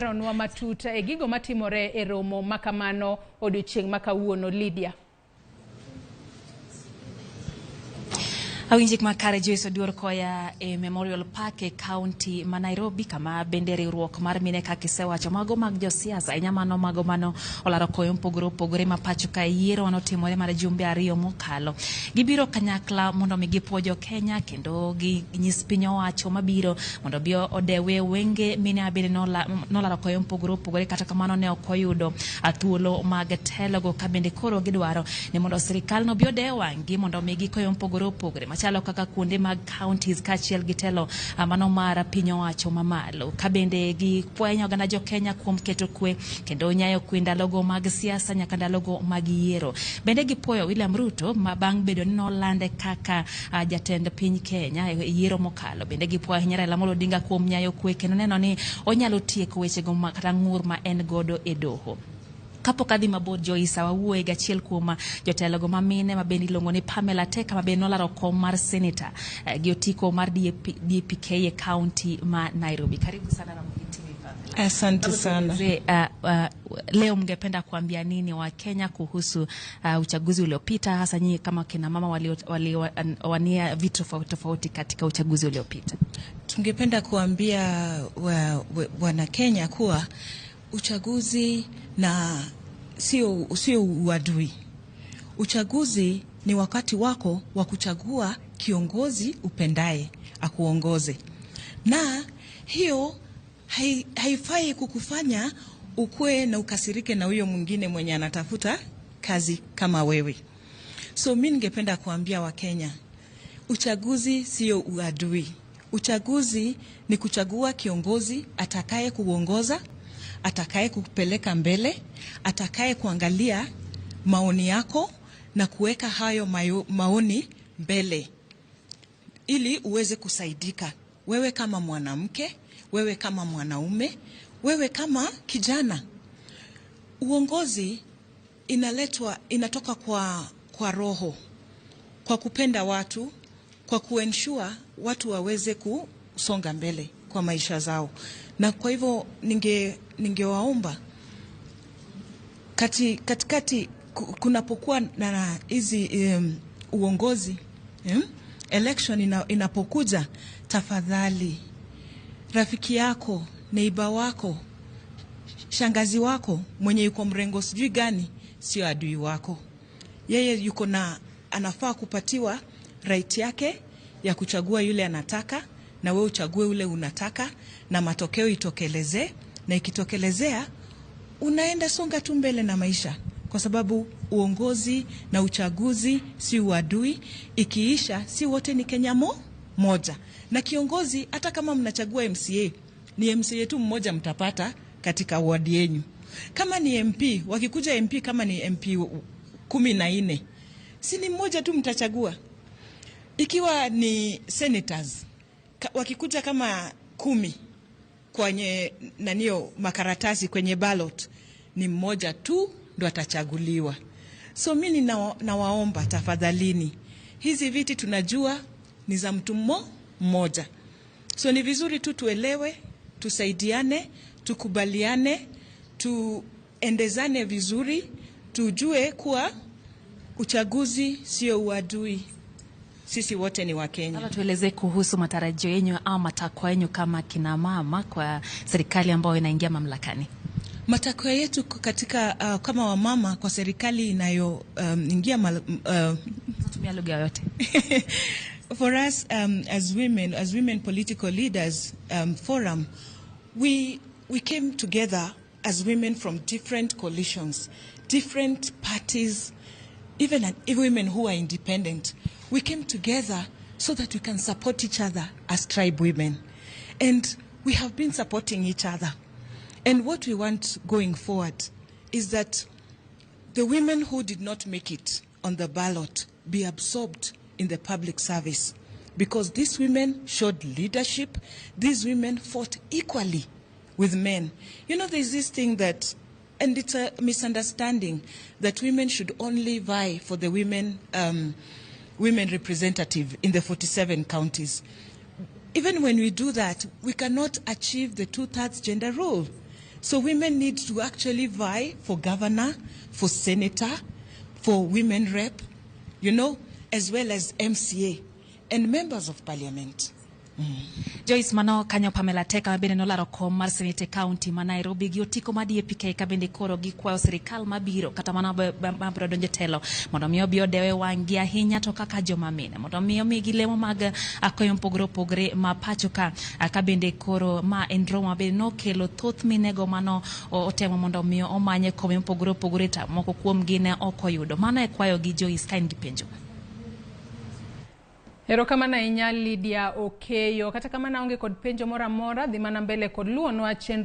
Leronwa matut e gigo matimore e romo makamano odiochieng' ma kawuono. Lydia. Awinji makare. Joyce Oduor koya e Memorial Park e county ma Nairobi, kama bende riwruok mar mine, kaka isewacho, mago mag josiasa ahinya, mano mago mano olaro koyo mopogore opogore ma pacho ka yiero manotimore mar jumbe 2 mokalo. Gibiro kanyakla mondo mi gipuo jo Kenya kendo ginyis piny owacho mabiro mondo bi odewe wenge mine bende nolaro koyo mopogore opogore, kata kamano ne ok oyudo thuolo mag telogo, ka bende koro gidwaro ni mondo sirikal no bi odew wang'gi mondo mi gikoyo mopogore opogore machalo kaka kuonde mag counties kaachiel gi telo mano mar piny owacho mamalo, ka bende gifwenyo oganda jo Kenya kuom keto kwe kendo nyayo kwe ndalogo mag siasa nyaka ndalogo mag yiero. Bende gipuoyo William Ruto ma bang' bedo ni nolande kaka jatend piny Kenya e yiero mokalo. Bende gipuoyo ahinya Raila Amolo Odinga kuom nyayo kwe kendo neno ni onyalo tieko wechego kata ng'ur ma en godo e doho. Kapok adhi mabor, Joyce, wawuoye gi achiel kuom jotelogo ma mine ma bende iluongo ni Pamela Teka, ma bende nolaro kom mar senator gi otiko mar DAP, DPK e county ma Nairobi. Karibu sana Ramogi TV, Pamela. Asante sana. Tuelezee, leo mngependa kuambia nini wa Kenya kuhusu uchaguzi uliopita, hasa nyinyi kama kina mama waliowania vitu tofauti tofauti katika uchaguzi uliopita? Tungependa kuambia wana Kenya kuwa uchaguzi na sio uadui. Uchaguzi ni wakati wako wa kuchagua kiongozi upendaye akuongoze, na hiyo haifai kukufanya ukue na ukasirike na huyo mwingine mwenye anatafuta kazi kama wewe. So mi ningependa kuambia Wakenya, uchaguzi sio uadui. Uchaguzi ni kuchagua kiongozi atakaye kuongoza, atakaye kukupeleka mbele, atakaye kuangalia maoni yako na kuweka hayo maoni mbele ili uweze kusaidika wewe kama mwanamke, wewe kama mwanaume, wewe kama kijana. Uongozi inatoka kwa roho, kwa kupenda watu, kwa kuensure watu waweze kusonga mbele kwa maisha zao. Na kwa hivyo ningewaomba katikati kunapokuwa na hizi uongozi, election inapokuja, tafadhali rafiki yako, neighbor wako, shangazi wako mwenye yuko mrengo sijui gani, sio adui wako. Yeye yuko na anafaa kupatiwa right yake ya kuchagua yule anataka, na wewe uchague ule unataka, na matokeo itokelezee, na ikitokelezea unaenda songa tu mbele na maisha, kwa sababu uongozi na uchaguzi si uadui. Ikiisha si wote ni Kenya moja, na kiongozi hata kama mnachagua MCA ni MCA tu mmoja mtapata katika ward yenu. Kama ni MP, wakikuja MP kama ni MP 14, si ni mmoja tu mtachagua. Ikiwa ni senators, wakikuja kama 10 kwenye nanio makaratasi kwenye ballot, ni mmoja tu ndo atachaguliwa. So mimi nawaomba tafadhalini, hizi viti tunajua ni za mtu mmoja. So ni vizuri tu tuelewe, tusaidiane, tukubaliane, tuendezane vizuri, tujue kuwa uchaguzi sio uadui. Sisi wote ni Wakenya. Labda tueleze kuhusu matarajio yenu au matakwa yenu kama kina mama kwa serikali ambayo inaingia mamlakani. Matakwa yetu katika kama wamama kwa serikali inayo ingia tumia lugha yoyote. For us, as women political leaders forum, we came together as women from different coalitions, different parties, even women who are independent. We came together so that we can support each other as tribe women. And we have been supporting each other. And what we want going forward is that the women who did not make it on the ballot be absorbed in the public service, because these women showed leadership. These women fought equally with men. There's this thing that, and it's a misunderstanding, that women should only vie for the women representative in the 47 counties. Even when we do that, we cannot achieve the two-thirds gender rule, So women need to actually vie for governor, for senator, for women rep, as well as MCA and members of parliament. Joyce, mano kanyo Pamela Teka bende nolaro kom mar Senate e county ma Nairobi gi otiko mar DAPK, ka bende koro gikwayo sirikal mabiro kata mana mabiro donjo e telo mondo mi obi odewe wang' gi ahinya, to kaka joma mine mondo mi omigi lemo mag akoyo mopogore opogore ma pacho ka. Ka bende koro ma en romo ma bende nokelo thoth minego mano otemo mondo mi omanye kome mopogore opogore, to moko kuomgi ne ok oyudo. Mano e kwayo gi Joyce. Ka in gi penjo. Erokamano ahinya, Lydia Okeyo. Kata kamano aonge kod penjo moro amora, dhi mana mbele kod luwonwa chenro.